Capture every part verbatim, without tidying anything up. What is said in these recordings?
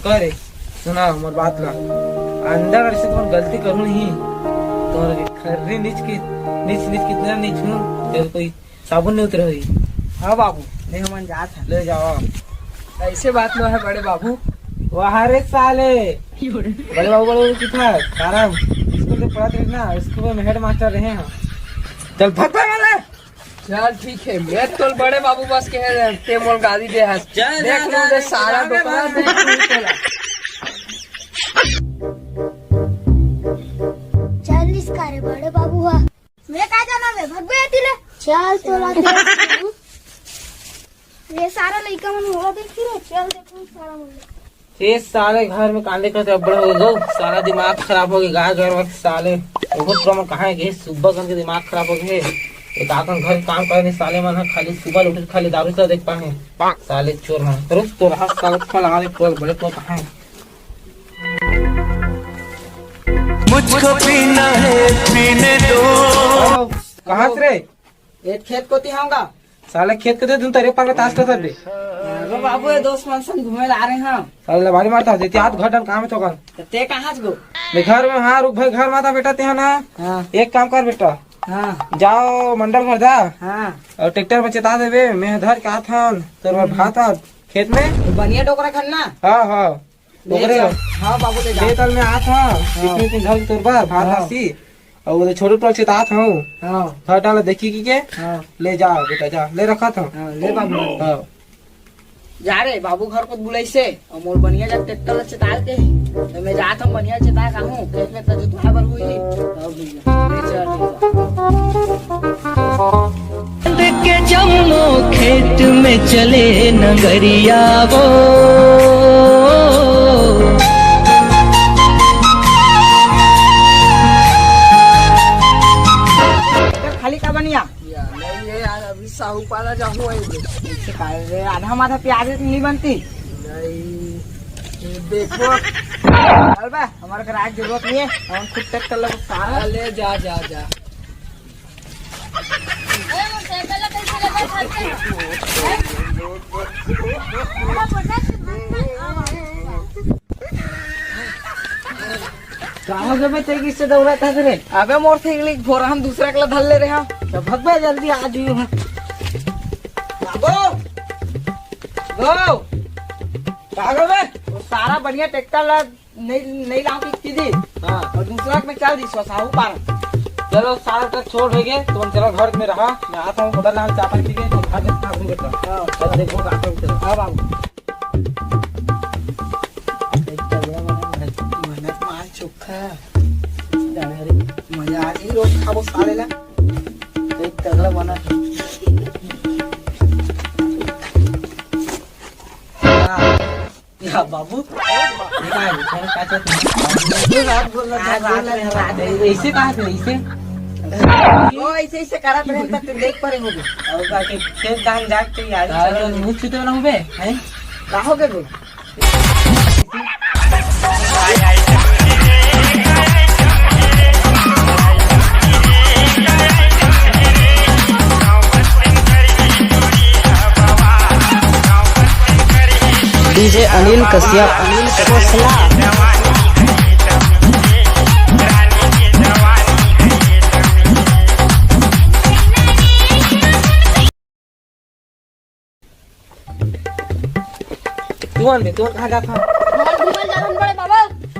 करे, सुना मोर बात ला। अंदर से तुमन गलती करू नहीं, तुम्हारे खर्री नीच की, नीच, नीच कितना नीच हूँ, तेरे कोई साबुन नहीं उतरे हुई। हाँ बाबू, नहीं हमन जात है। ले जाओ। ऐसे बात नो है बड़े बाबू। वाह रे साले, बड़े बाबू, बड़े बाबू कितना सारा स्कूल में पढ़ाते रहे ना, स्कूल में हेड मास्टर रहे हैं। चल भग भाई वाले। चल ठीक है, मैं तो बड़े बाबू बस के है, ते मोल गाली दे हस। चल, देख जा, लो जा, दे जा, सारा जा, दुकान जा, देख लो तोला। चल इसका रे बड़े बाबू हा। मैं का जाना बे, भग बे तिले। चल तोला दे। ये सारा लइका मन मोला देखी रे, चल देखो सारा मन। ये साले घर में कांदे करते अब्बड़ हो गए, सारा दिमाग खराब हो गया, गाय गरवा के साले। बहुत कम कहाँ है कि सुबह करके दिमाग खराब हो गए। एक आखन घर काम करे नहीं साले मन ह, खाली सुबह उठे खाली दारू से देख पाए। साले चोर मन, रुक तो रहा साले, कल आ रहे, कल बड़े को कहाँ है? मुझको पीना है, पीने दो। कहाँ से रे? ए खेत कोती होंगा। साला खेत के दे दूं, तेरे पार ताश का सब दे। अरे बाबू, ये दोस्त मन संग घूमे ला रहे हैं। साला लबारी मारता है, तेती हाथ घर डन काम है तो कर। तो ते कहाँ से गो? मैं घर में, हाँ, रुक भाई, घर माता बेटा ते है ना। हाँ। एक काम कर बेटा। हाँ। जाओ मंडल घर जा। हाँ। और ट्रैक्टर में चेता देवे, मैं धर के आथन, तोर बर भात आत खेत में। तो बढ़िया डोकरा खन ना। हाँ, हाँ। ले ओकरे जा। हाँ बाबू, ले जा। ले तल में आत हूँ, हाँ। इतने दिन घर तोर बर, भात हाँ। हंसी। और वो छोटू टोल चेतात हूँ। हाँ। हर डाल देखी की के? हाँ। ले जा बेटा, जा, ले रखा था। हाँ, ले बाबू। हाँ। जा रे, बाबू घर को बुलाई से, और मोर बढ़िया जा ट्रैक्टर ला चेताल के, तो मैं जात हूँ बढ़िया चेता का हूँ, खेत में तजु तुम्हारे बर हुई। हाँ भैया, ले चल, ले चल। के जम्मो खेत में चले नगरिया वो। खाली का बनिया? या, नहीं है यार, अभी साहू पाला जाहू है। इसे काहे रे, आधा माथा प्याज नहीं बनती? नहीं, ये देखो। चल बे, हमारे घर आज जरूरत नहीं है, हम खुद तक कर लो सारा। ले जा, जा, जा। कहाँ गए बे, तेरी किससे दौड़ा था रे? अबे मोर से इगली भोरा हम दूसरा कला धर ले रहे हम। तो भग बे जल्दी आ जियो हम। बाबू! गो! कहाँ गए बे? वो सारा बढ़िया ट्रैक्टर ला नहीं, नहीं लाओ कि कीदी। हाँ। और दूसरा में चल दी, सो साहू पार। चलो, सारा तक छोड़ हो गए, तुम चलो घर में रहा, मैं आता हूँ, उधर नाम चापा पी के, तुम घर में खा घूम करता। हाँ। बस देखो, कहाँ पे उतरा। हाँ, बाबू। एक तगड़ा बना है। मेहनत मार चोखा। जाने रे, मजा आ गई, रोज खाबो साले ला। एक तगड़ा बना। हाँ। या बाबू, ये का है? इधर का चल? ये रात बोल रहा था, रात में, रात में। ऐसे कहाँ थे, ऐसे? वो ऐसे, ऐसे करा था, हम तक देख पा रहे होगे। और का के खेत धान जाके यार, हाँ, चलो। तो मुँह छूते ना हुए, हैं? का हो गए वो? डीजे अनिल कश्यप। तुमन बे, तुमन कहाँ जात हव? मोर घूमे जात हन बड़े बाबा।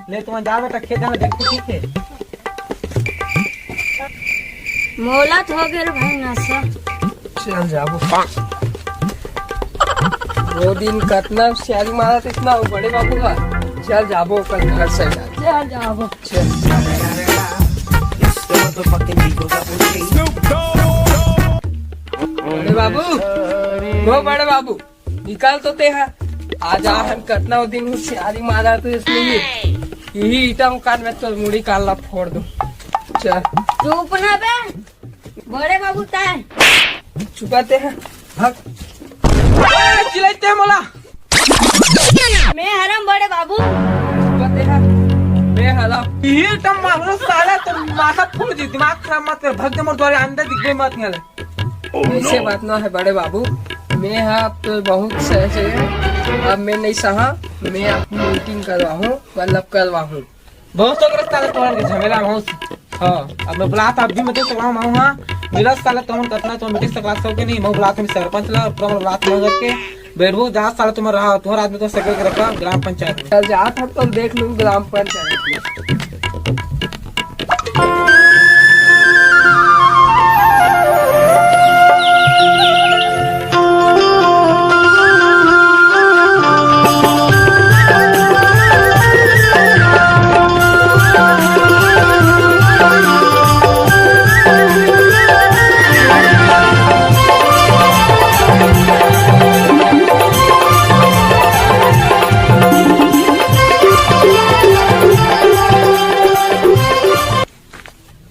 ले, तुमन जा बेटा, खेत जाना देखो, ठीक है? मोला तो हो गेल भाई नशा। चल जाबो। वो दिन कतना सियारी मारा था, इतना वो बड़े बाबू का। चल जाबो, कल घर से जा। चल जाबो। बड़े बाबू, ओ बड़े बाबू, निकाल तो ते हा। आज आहन कतना दिन होशियारी मारा तो इसलिए यही ईटा उकान में तो मुड़ी काला फोड़ दूं। चल। चुप ना बे। बड़े बाबू ताय। चुपाते हैं। भाग। ए, चिल्लाते हैं मोला। मैं हरम बड़े बाबू। चुपाते हैं। मैं हरम। ये टम मारो साला, तो माथा फोड़ दी, दिमाग खराब मत कर, भाग दे मोर द्वारे, अंदर दिखबे मत निकले। ऐसे बात ना है बड़े बाबू, मैं हा अब तो बहुत सही से, अब मैं नहीं सहा। मैं आपकी मीटिंग करवाहूँ, मतलब करवाहूँ। बहुत हो गया साला तुम्हारे झमेला में हूँ। हाँ, अब मैं बुलाता, अभी मैं तो चला हूँ, हाँ। मिला साला तुम कितना तो मीटिंग से क्लास हो के नहीं, मैं बुलाता हूँ सरपंच ला, पूरा बुलाता हूँ करके। बैठो, जा साला तुम्हारा रहा, तुम्हारा आदमी तो सेकंड रखा ग्राम पंचायत में। चल जा, हम तो देख लूँ ग्राम पंचायत में।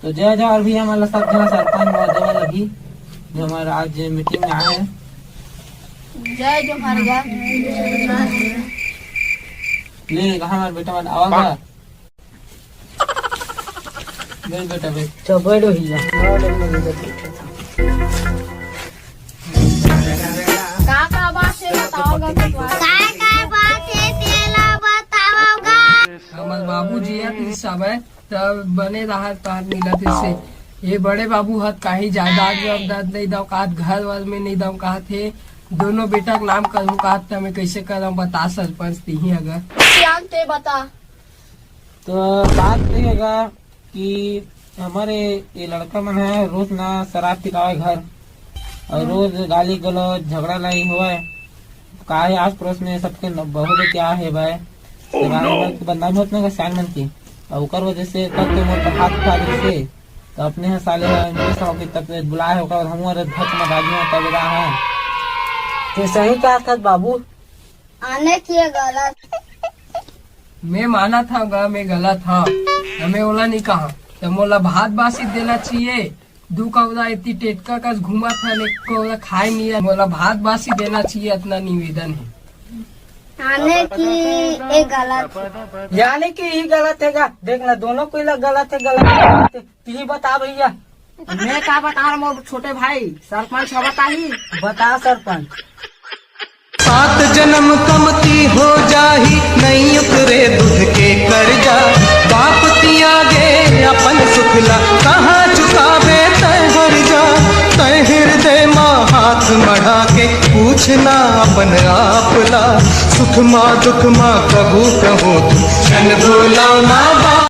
तो जय जोहार भैया, हमारा सब जना सरपंच महोदय वाला भी, जो हमारा आज मीटिंग में आए हैं। जय जोहार गा। ले, कहाँ हमारा बेटा मन आवा गा? बैठ बेटा, बैठ। चल, बैठो भैया। का का बात है, बताओ गा, का का बात है, तेला बताओ गा। हमर बाबूजी है, तीस साल है। तब बने राहत पाहत मिलत हे से। ये बड़े बाबू हत काही जायदाद वायदाद नहीं दव काहत, घर वर में नहीं दव काहत हे। दोनों बेटा के नाम करहूँ काहत, त मैं कैसे करम बता सरपंच तिही अगर। सियान ते बता। तो बात ये हैगा कि हमारे ये लड़का मन है रोज ना शराब पिलावे घर और रोज गाली गलौज झगड़ा लड़ाई होए। काहे आस पड़ोस में सबके न-, बहुत क्या है भाई। तो राहत की बदनामी होत ना सियान मन की। और ओकर वजह से कल तो मोर पर हाथ उठा दे से, तो अपने ह साले ह इंग्लिश में होके तक बुलाए होकर हम और धक में बाजू में तब रहा है। ते सही कहा था बाबू। आने की ये गलत। मैं माना था गा, मैं गलत हाँ। हमें ओला नहीं कहा। तो मोला भात बासी देना चाहिए। दू कौदा इतनी टेटका कस घूमत हन, एक कौदा खाए नहीं है। मोला भात बासी देना चाहिए, इतना निवेदन है। यानी कि ये गलत है। यानी कि ही गलत है गा। देख ना, दोनों कोई ला गलत है, गलत है। ती ही बता भैया। मैं का बता रहा हूँ, छोटे भाई, सरपंच का बताही। बता सरपंच। सात जन्म कमती हो जाही, नहीं उतरे दूध के कर्जा। बाप तियागे अपन सुखला, कहाँ चुकाबे तय हर जा। तय हृदय मा हाथ मढ़ा के, पूछना अपन आप ला। सुख मा दुख मा कबू कहूँ तू, क्षण भूला ना